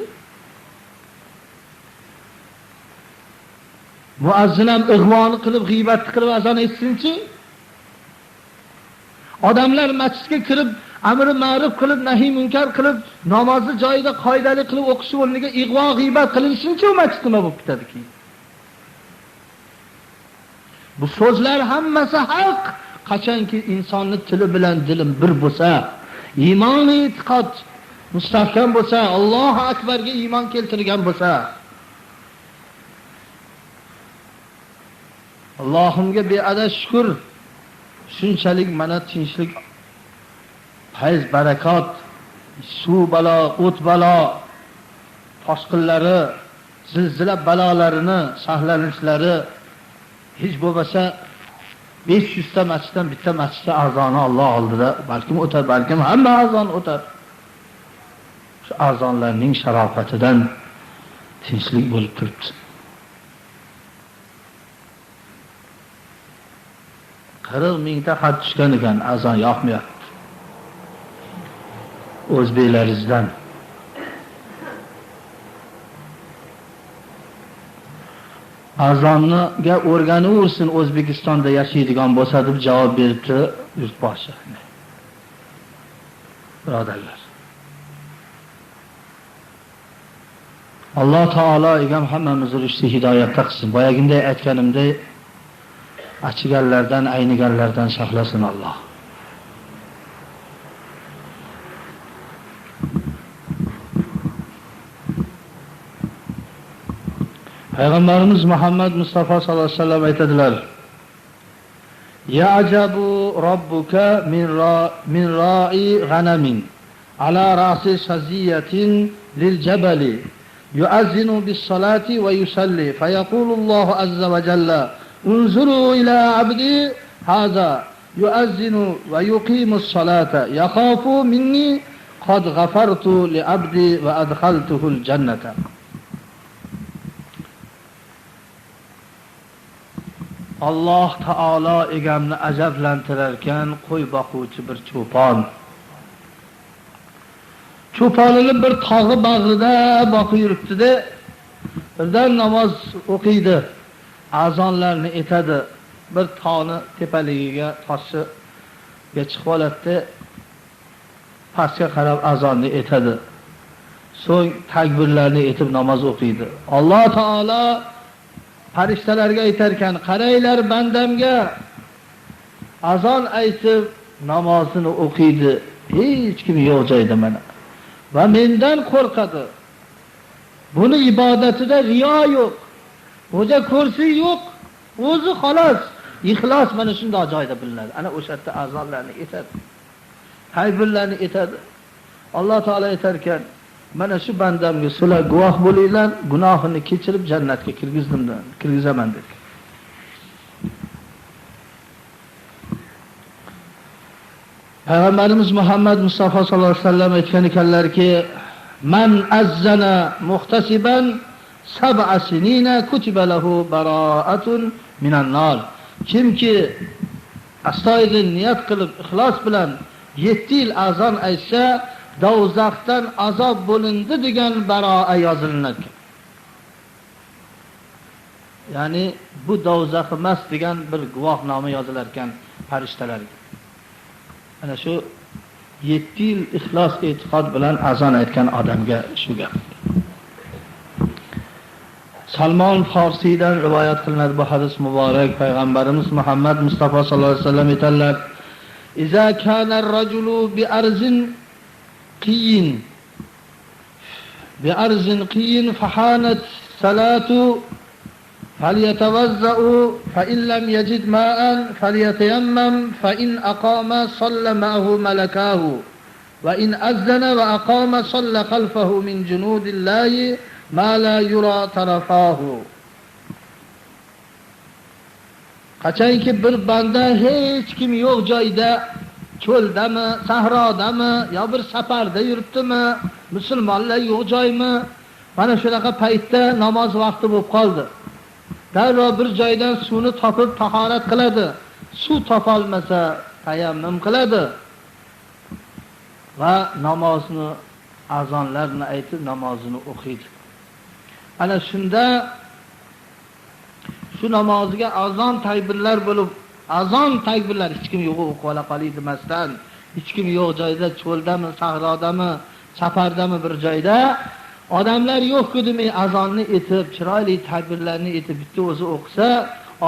Muazzin ham ig'voni qilib, g'iybatni qilib azon etsinchi. Odamlar masjidga kirib amri ma'ruf qilib, nahiy munkar qilib, namozni joyida qoidali qilib o'qishi o'rniga ig'vo g'iybat qilinsinchi, u masjid nima bo'lib ketadiki? Bu so'zlar hammasi haq. Qachonki insonni tili bilan dili bir bo'lsa, iymon e'tiqod mustahkam bo'lsa, Allohu akbarga iymon keltirgan bo'lsa, Allohimga beadad shukr, shunchalik mana tinchlik, fayz, barakot, suv balo, o't balo, toshqinlari, zilzila balolarini saqlanishlari hech bo'lmasa 500 ta masjiddan bitta masjidda azoni Alloh oldida balkim o'tar, balkim hamma azon o'tar. Shu azonlarning sharofatidan tinchlik bo'lib turibdi. 40 mingta xat tushgan ekan, azon yoqmayapti. O'zbeklaringizdan. Azonniga o'rganaversin O'zbekistonda yashaydigan bo'lsa deb javob beribdi yurtboshi. Birodarlar, Alloh taolo egam hammamizni rushdi hidoyatda qilsin. Boyaginday aytganimdek, achiganlardan, ayniganlardan saqlasin Alloh. Payg'ambarimiz Muhammad Mustafa sallallohu alayhi vasallam aytadilar: "Ya'jabu robbuka min ra'i g'anamin ala ra'si shaziyatin lil jabali yu'azzinu bis-salati va yusalli fayaqulu Allohu azza va jalla unzuru ila 'abdi haza yu'azzinu va yuqimu as-salata yakhafu minni qad ghafartu li 'abdi va adkhaltuhu al-jannata." Alloh taolo egamni ajablantirar ekan qo'y boquvchi bir cho'pon. Cho'ponini bir tog'i bag'rida boqib yuribdi-da, birdan namoz o'qiydi, azonlarni etadi. Bir tog'ni tepaligiga, toshiga chiqib oladi, pastga qarab azonni etadi. So'ng takbirlarni etib namoz o'qiydi. Alloh taolo farishtalarga aytarkan, qaranglar bandamga azon aytib namozini o'qiydi. Hech kim yo'q joyda mana. va mendan qo'rqadi. Buni ibodatida riyo yo'q, xo'ja ko'rsi yo'q, o'zi xolos. Ixlos mana shunday joyda bilinadi. Ana o'sha yerda azonlarni aytadi, takbirlarni aytadi. Alloh taolo aytar ekan, mana shu bandamga sizlar guvoh bo'linglar, gunohini kechirib jannatga kirgizdim, kirgizaman dedi. Payg'ambarimiz Muhammad Mustafa sallallohu alayhi vasallam aytgan ekanlarki, man azzana muhtasiban sab'a sinina kutiba lahu bara'atun minan nar. Kimki astoydil niyat qilib ixlos bilan 7 yil azon aytsa, dovzaxdan azob bo'lindi degan baroa yozilinadi. Ya'ni bu dovzax emas degan bir guvohnoma yozilar ekan farishtalarga. Ana shu 7 yil ixlos e'tiqod bilan azon aytgan odamga shu gap. Salmon Forsiydan rivoyat qilinadi bu hadis muborak. Payg'ambarimiz Muhammad Mustafa sallallohu alayhi vasallam aytadilar: "Iza kana ar-rajulu bi arzin qiyin bi arzin qiyin fahanat salatu falyatawazza'u fa in lam yajid ma'an falyatayammam fa in aqama salla ma'ahu malakahu va in azzana va aqama salla khalfahu min junudillahi ma la yura tarafahu." Qachonki bir banda hech kim yo'q joyda, cho'ldami, sahrodami, yo bir safarda yuribdimi, musulmonlar yo'q joymi, mana shunaqa paytda namoz vaqti bo'lib qoldi. Darrov bir joydan suvni topib tahorat qiladi. Suv topolmasa tayammum qiladi va namozni azonlarni aytib namozini o'qiydi. Ana shunda shu namozga azon takbirlar bo'lib, azon takbirlar hech kim yo'q o'qib ola qolay demasdan, hech kim yo'q joyda, cho'ldami, sahrodami, safardami bir joyda odamlar yo'q-ku demay azonni aytib, chiroyli takbirlarni aytib bitta o'zi o'qisa,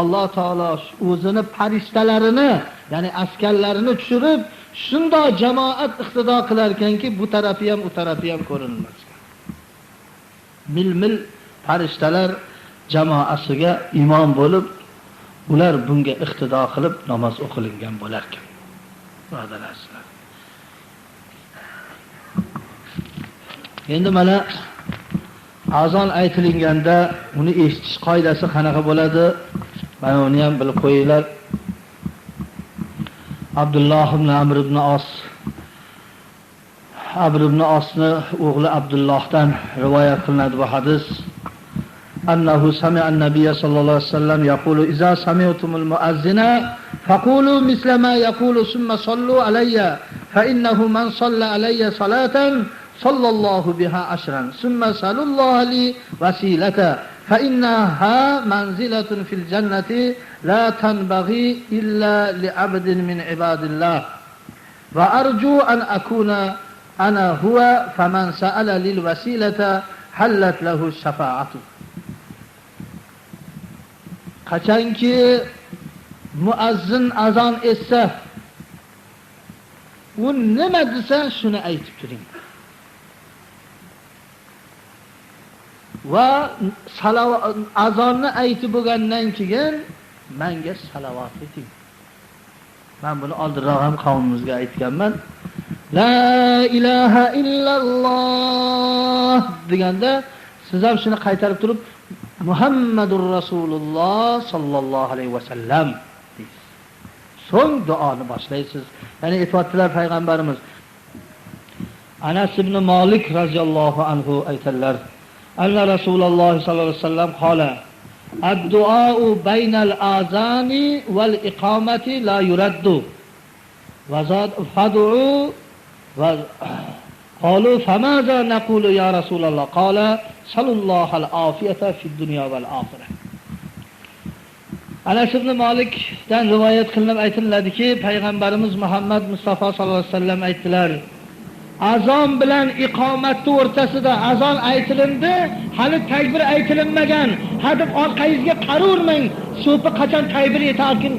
Alloh taolo o'zini farishtalarini, ya'ni askarlarini tushirib, shundoq jamoat iqtido qilar ekanki, bu tarafi ham, u tarafi ham ko'rinmas. Mil-mil farishtalar jamoasiga imom bo'lib, ular bunga iqtido qilib namoz o'qilingan bo'lar ekan. Birodarlar, endi mana azon aytilganda uni eshitish qoidasi qanaqa bo'ladi? Mana uni ham bilib qo'yinglar. Abdulloh ibn Amr ibn Os, Amr ibn Osni o'g'li Abdullohdan rivoyat qilinadi bu hadis. Annahu sami'a an-nabiy sallallohu alayhi vasallam yaqulu iza sami'tumul muazzina faqulu misla ma yaqulu summa sallu alayya fa innahu man salla alayya salatan sallallohu biha ashran summa salulloha li wasilata fa innaha manzilatun fil jannati la tanbaghi illa li 'abdin min ibadillah va arju an akuna ana huwa faman sa'ala lil wasilata hallat lahu shafa'atu. Qachonki muazzin azon etsa, u nima desa shuni aytib turing. Va azonni aytib bo'lgandan keyin menga salovat ayting. Men buni oldinroq ham qavmimizga aytganman. La ilaha illalloh deganda siz ham shuni qaytarib turib Muhammadur Rasululloh sallallohu alayhi vasallam deysiz. So'ng duoni boshlaysiz. Ya'ni aytibdilar payg'ambarimiz Anas ibn Malik radhiyallohu anhu aytadilar: Anna Rasululloh sallallohu alayhi vasallam qala: Ad-duau baynal azani val iqamati la yuraddu. Va zad fad'u va qalu famaza naqulu ya Rasululloh? Qala sallallohu afiyata fid dunya val oxirah. Anas ibn Malikdan rivoyat qilinib aytiladiki, payg'ambarimiz Muhammad Mustafa sallallohu alayhi vasallam aytdilar: azon bilan iqomatni o'rtasida azon aytilindi, hali takbir aytilinmagan. Hadeb orqangizga qaravermang, so'pi qachon takbir yetarkin?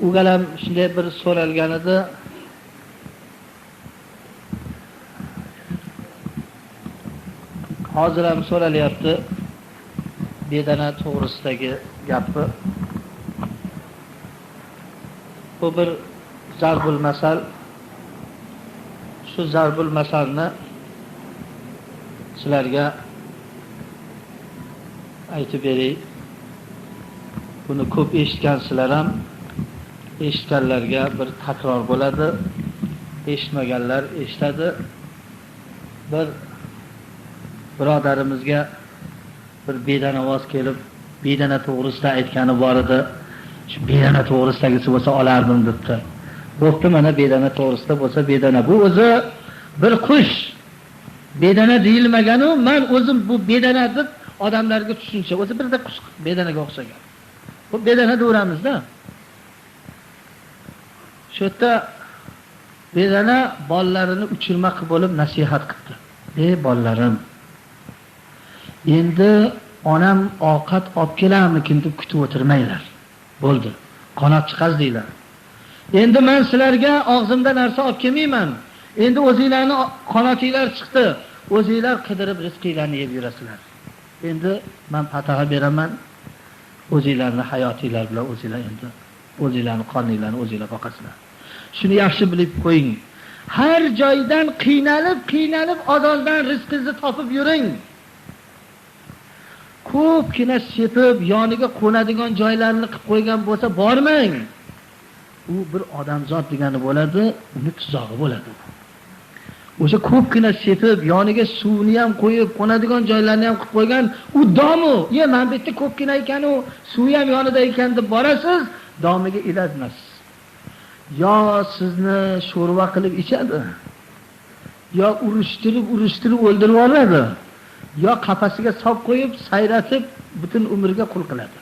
U galam shunday bir so'ralgan edi. Hozir ham so'ralyapti bedana to'g'risidagi gapni. Bu bir zarbul masal. Shu zarbul masalni sizlarga aytib beray. Buni ko'p eshitgansizlar ham, eshitganlarga bir takror bo'ladi, eshitmaganlar eshitadi. Bir birodarimizga bir bedanavoz kelib, bedana to'g'risida aytgani bor edi. Shu bedana to'g'risidagisi bo'lsa olardim debdi. Bo'pti, mana bedana to'g'risida bo'lsa bedana. Bu o'zi bir qush. Bedana deyilmaganu, men o'zim bu bedana deb odamlarga tushuncha. O'zi birda qush bedanaga o'xshagan. Bu bedana deveramizda. Shu yerda bedana bolalarini uchirma qilib bo'lib nasihat qildi. Ey bolalarim, endi onam ovqat olib kelarmikin deb kutib o'tirmanglar. Bo'ldi. Qanot chiqazdinglar. Endi men sizlarga og'zimda narsa olib kelmayman. Endi o'zinglarni qanotinglar chiqdi. O'zinglar qidirib rizqinglarni yeb yurasizlar. Endi men pataga beraman. O'zinglarni hayotinglar bilan o'zinglar endi o'zinglarni qorninglarni o'zinglar boqasizlar. Shuni yaxshi bilib qo'ying. Har joydan qiynalib, qiynalib ozozdan rizqingizni topib yuring. Ko'pgina sepib yoniga qo'nadigan joylarni qilib qo'ygan bo'lsa bormang. U bir odamzod degani bo'ladi, uni tuzog'i bo'ladi. O'sha ko'pgina sepib yoniga suvni ham qo'yib, qo'nadigan joylarni ham qilib qo'ygan u domu, "Ye, mana bu yerda ko'pgina ekan-u, suvi ham yonida ekan" deb borasiz, domiga ilazmasiz. Yo sizni sho'rva qilib ichadi, yo urushtirib, urushtirib o'ldirib oladi, yo qafasiga solib qo'yib, sayratib butun umrga qul qiladi.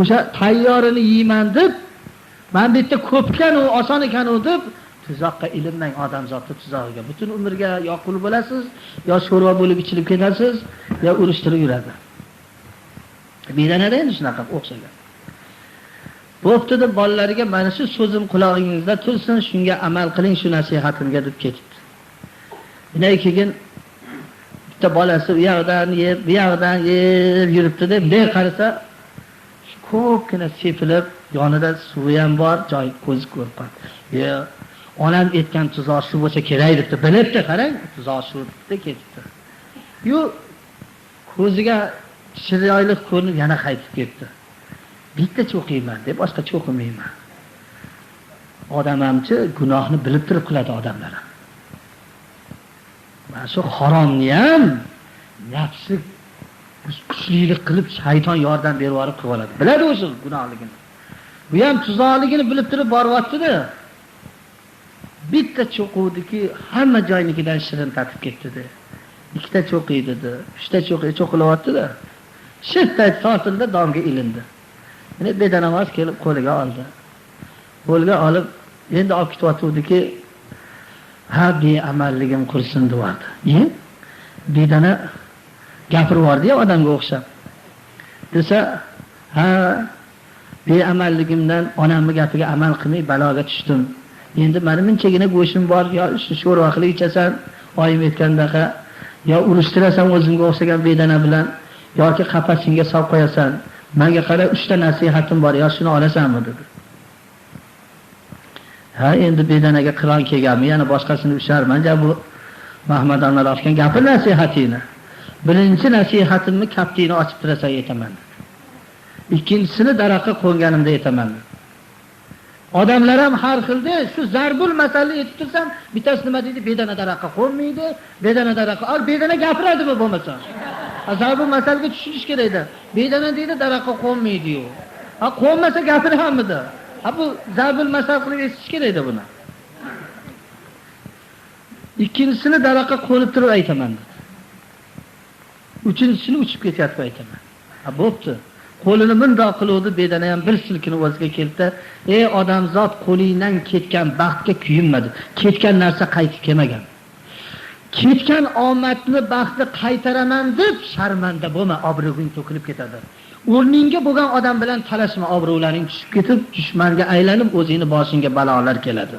O'sha tayyorini yeyman deb, mana bu yerda ko'pkan u, oson ekan u deb tuzoqqa ilinmang, odamzodning tuzog'iga. Butun umrga yo qul bo'lasiz, yo sho'rva bo'lib ichilib ketasiz, yo urushtirib yuradi. Bedanada endi shunaqa o'xshagan. Bo'pti deb bolalariga mana shu so'zim qulog'ingizda tursin, shunga amal qiling, shu nasihatimga deb ketibdi. Undan keyin bitta bolasi u yoqdan yeb, bu yoqdan yeb yuribdi deb, bunday qarasa, ko'pgina sepilib, yonida suvi ham bor, joy ko'zi ko'rib qoldi. Yo, onam aytgan tuzoq shu bo'lsa kerak debdi. Bilibdi, qarang, tuzoq shu debdi, ketibdi. Yu ko'ziga chiroyli ko'rinib yana qaytib ketdi. Bitta cho'qiyman deb boshqa cho'qimayman. Odamamchi gunohni bilib turib qiladi odamlar. Mana shu haromni ham nafsi kuchlilik qilib shayton yordam berib yuborib qilib oladi. Biladi o'sha gunohligini. Bu ham tuzoqligini bilib turib boryapti-da. Bitta cho'quvdiki hamma joynikidan shirin tatib ketdi-da. Ikkita cho'qiydi-da, uchta cho'qilyapti-da. Shitday tortildi, domga ilindi. Endi bedanavoz kelib qo'liga oldi. Qo'liga olib endi olib ketyaptiki, ha, beamalligim qursin deyordi. Bedana gapirib yubordi-ya odamga o'xshab. Desa, ha, beamalligimdan onamning gapiga amal qilmay baloga tushdim. Endi meni munchagina go'shtim bor, yo shu sho'rva qilib ichasan, oyim aytgandaqa, yo urishtirasan o'zimga o'xshagan bedana bilan, yoki qafasingga solib qo'yasan. Menga qara, uchta nasihatim bor, yo shuni olasanmi dedi. Ha, endi bedanaga qiron kelganmi, yana boshqasini usharman, ja bu Mahmad Anvar olgan gapir nasihatingni. Birinchi nasihatimni kaftingni ochib turasan aytaman dedi. Ikkinchisini daraxtga qo'nganimda aytaman dedi. Odamlar ham har xilda, shu zarbul masalni aytib tursam, bittasi nima deydi? Bedana daraxtga qo'nmaydi, bedana daraxtga, al bedana gapiradimi bo'lmasa? Zarbul masalga tushunish kerakda. Bedana deydi, daraxtga qo'nmaydi-yu. Ha, qo'nmasa gapiramidi? Ha, bu zarbul masal qilib eshitish kerakda buni. Ikkinchisini daraxtga qo'nib turib aytaman dedi. Uchinchisini uchib ketyapti aytaman. Ha, bo'pti. Qo'lini bundoq qiluvdi, bedana ham bir silkinib o'ziga keldi. Ey odamzod, qo'lingdan ketgan baxtga kuyinmadi. Ketgan narsa qaytib kelmagan. Ketgan omadni, baxtni qaytaraman deb sharmanda bo'lma, obro'ing to'kilib ketadi. O'rningga bo'lgan odam bilan talashma, obro'laring tushib ketib, dushmanga aylanib, o'zingni boshingga balolar keladi.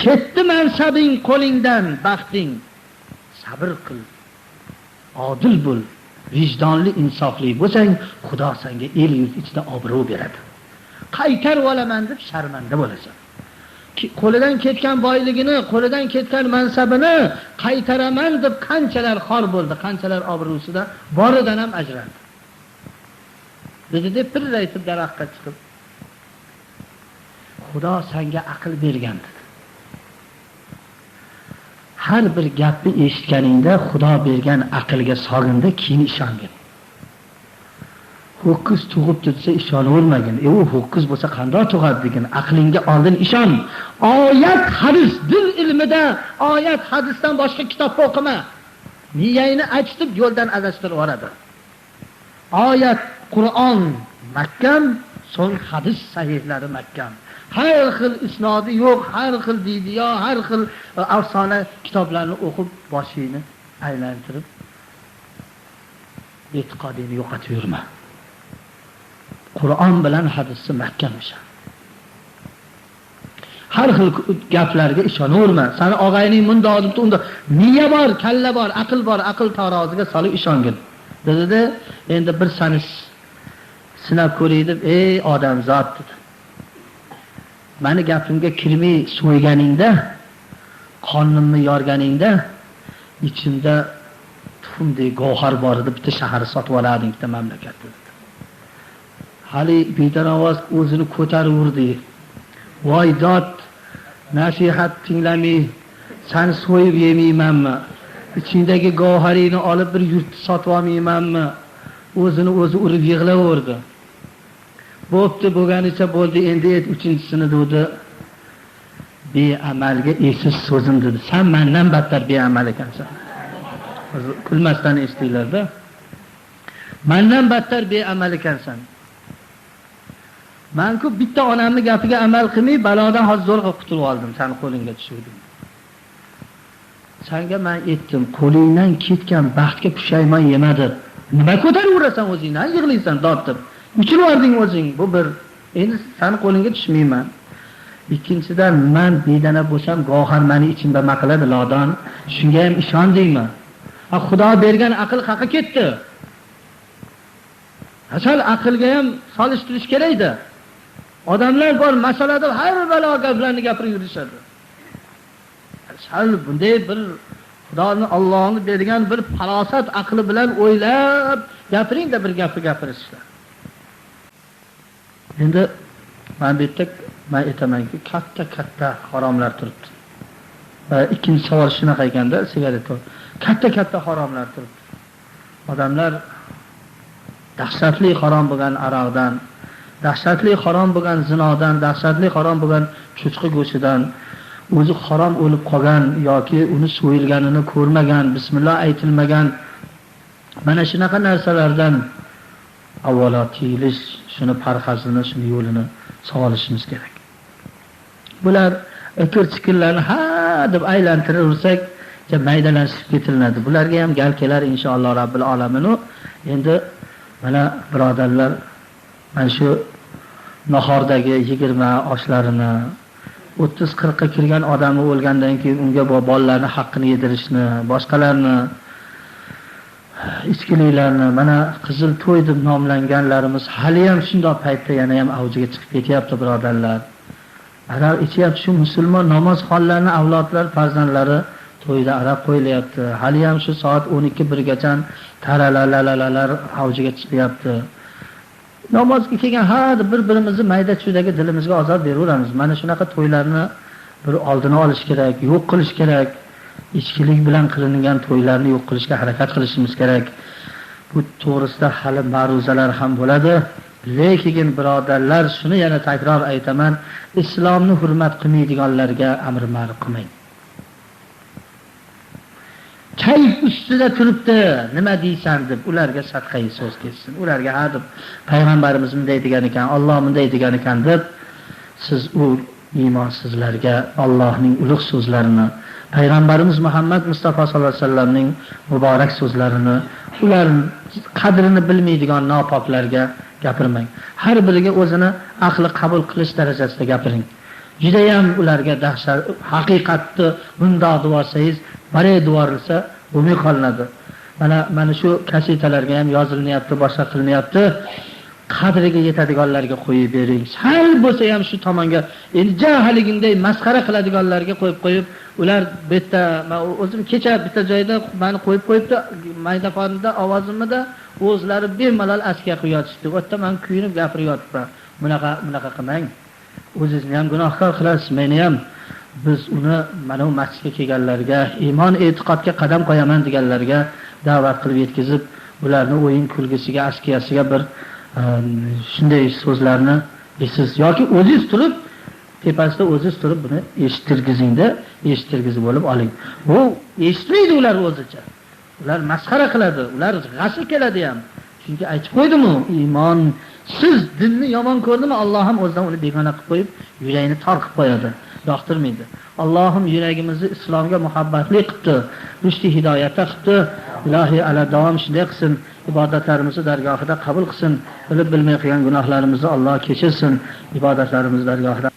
Ketdi mansabing qo'lingdan, baxting. Sabr qil, odil bo'l, vijdonli, insofli bo'lsang, Xudo senga el yurt ichida obro' beradi. Qaytarib olaman deb sharmanda bo'lasan. Qo'lidan ketgan boyligini, qo'lidan ketgan mansabini qaytaraman deb qanchalar xor bo'ldi, qanchalar obro'sida boridan ham ajraldi. Dedi deb pirraytib daraxtga chiqib, Xudo senga aql bergan dedi. Har bir gapni eshitganingda Xudo bergan aqlga solginda keyin ishongin. Ho'kiz tug'ibdi desa ishonavermagin. U ho'kiz bo'lsa qanday tug'adi degin. Aqlingga oldin ishon. Oyat, hadis, din ilmida oyat, hadisdan boshqa kitobni o'qima. Miyangni achitib yo'ldan adashtirib yuboradi. Oyat, Qur'on mahkam, so'ng hadis sahihlari mahkam. Har xil isnodi yo'q, har xil deydi-yo, har xil afsona kitoblarni o'qib boshingni aylantirib e'tiqodingni yo'qotib yurma. Qur'on bilan hadisni mahkam ishon. Har xil gaplarga ishonaverma. Sani og'ayning bundoq debdi, unda miya bor, kalla bor, aql bor, aql taroziga solib ishongin. Dedi-da, endi bir sani sinab ko'ray deb, ey odamzod dedi. Meni gapimga kirmay so'yganingda, qonimni yorganingda ichimda tuxumdek gavhar bor edi, bitta shaharni sotib olarding, bitta mamlakatni dedi. Hali bedanavoz o'zini ko'tarib urdi. Voy dod, nasihat tinglamay, seni so'yib yemaymanmi? Ichingdagi gavharingni olib bir yurtni sotib olmaymanmi? O'zini o'zi urib yig'laverdi. Bo'pti, bo'lganicha bo'ldi, endi et uchinchisini dedi. Beamalga esiz so'zim dedi. Sen mendan battar beamal ekansan. Kulmasdan eshitinglar-da. Mendan battar beamal ekansan. Men-ku bitta onamning gapiga amal qilmay balodan hozir zo'rg'a qutulib oldim, seni qo'lingga tushirdim. Senga men aytdim, qo'lingdan ketgan baxtga pushaymon yema deb. Nima ko'taraverasan o'zingni, yig'laysan dod deb. Uchirib yubording o'zing, bu bir. Endi seni qo'lingga tushmayman. Ikkinchidan, men bedana bo'lsam, gavhar meni ichimda nima qiladi lodon? Shunga ham ishondingmi? Ha, Xudo bergan aql haqi ketdi. Asal aqlga ham solishtirish kerak-da. Odamlar bor, masalada har balo gaplarni gapirib yurishadi. Sal bunday bir Xudoni, Allohni bergan bir farosat aqli bilan o'ylab gapiring-da, bir gapni gapirishlar. Endi men bu yerda men aytamanki, katta-katta haromlar turibdi. Ikkinchi savol shunaqa ekanda, sigaret. Katta-katta haromlar turibdi. Odamlar dahshatli harom bo'lgan aroqdan, dahshatli harom bo'lgan zinodan, dahshatli harom bo'lgan cho'chqa go'shidan, o'zi harom o'lib qolgan yoki uni so'yilganini ko'rmagan, bismillah aytilmagan mana shunaqa narsalardan avvalo tiyilish, shuni parhazini, shuni yo'lini solishimiz kerak. Bular ikir-chikirlarni ha deb aylantiraversak, maydalashib ketilinadi. Bularga ham gal kelar inshaalloh Robbil alamin. Endi mana birodarlar, mana shu nahordagi 20 oshlarini 30-40 ga kirgan odamni o'lgandan keyin unga bolalarni haqqini yedirishni, boshqalarni, ichkiliklarni, mana qizil to'y deb nomlanganlarimiz hali ham shundoq paytda yana ham avjiga chiqib ketyapti birodarlar. Aroq ichyapti shu musulmon namozxonlarning avlodlar, farzandlari to'yda aroq qo'yilyapti. Hali ham shu soat 12-1 gacha taralalalar avjiga chiqyapti. Namozga kelgan har bir-birimizni mayda-chuydagi dilimizga azob beraveramiz. Mana shunaqa to'ylarni bir oldini olish kerak, yo'q qilish kerak. Ichkilik bilan qilingan to'ylarni yo'q qilishga harakat qilishimiz kerak. Bu to'g'risida hali ma'ruzalar ham bo'ladi. Lekin birodarlar, shuni yana takror aytaman, islomni hurmat qilmaydiganlarga amr ma'ruf qilmang. Kayf ustida turibdi, nima deysan deb ularga sadqai so'z ketsin. Ularga ha deb payg'ambarimiz bunday degan ekan, Alloh bunday degan ekan deb siz u iymonsizlarga Allohning ulug' so'zlarini, payg'ambarimiz Muhammad Mustafa sollallohu alayhi vasallamning muborak so'zlarini ular qadrini bilmaydigan nopoklarga gapirmang. Har biriga o'zini aqli qabul qilish darajasida gapiring. Judayam ularga dahshat haqiqatni bundoq devorsangiz, bare devorilsa, Bo'lmay qolinadi. Mana shu kasetalarga ham yozilyapti, boshqa qilinyapti. Qadriga yetadiganlarga qo'yib bering. Sal bo'lsa ham shu tomonga, endi haliginday masxara qiladiganlarga qo'yib qo'yib, ular bitta, men o'zim kecha bitta joyda meni qo'yib qo'yibdi, maydafonda ovozimni o'zlari bemalol askiya qilib yotishdi. U yerda men kuyinib gapirib yotibman. Bunaqa qilmang. O'zingizni ham gunohkor qilasiz, meni ham. Biz uni mana bu masjidga kelganlarga, iymon e'tiqodga qadam qo'yaman deganlarga da'vat qilib yetkazib, ularni o'yin kulgisiga, askiyasiga bir shunday so'zlarni esiz yoki o'zingiz turib tepasida o'zingiz turib buni eshittirgizingda, eshittirgizib bo'lib oling. Bu eshitmaydi ular o'zicha. Ular masxara qiladi, ular g'ashi keladi ham. Chunki aytib qo'ydim-u, iymonsiz dinni yomon ko'rdimi, Alloh ham o'zidan uni begona qilib qo'yib, yuragini tor qilib qo'yadi, yoqtirmaydi. Allohim yuragimizni islomga muhabbatli qildi, rushdi hidoyatda qildi. Ilohiy ala davom shunday qilsin, ibodatlarimizni dargohida qabul qilsin, bilib bilmay qilgan gunohlarimizni Alloh kechirsin, ibodatlarimizni dargohida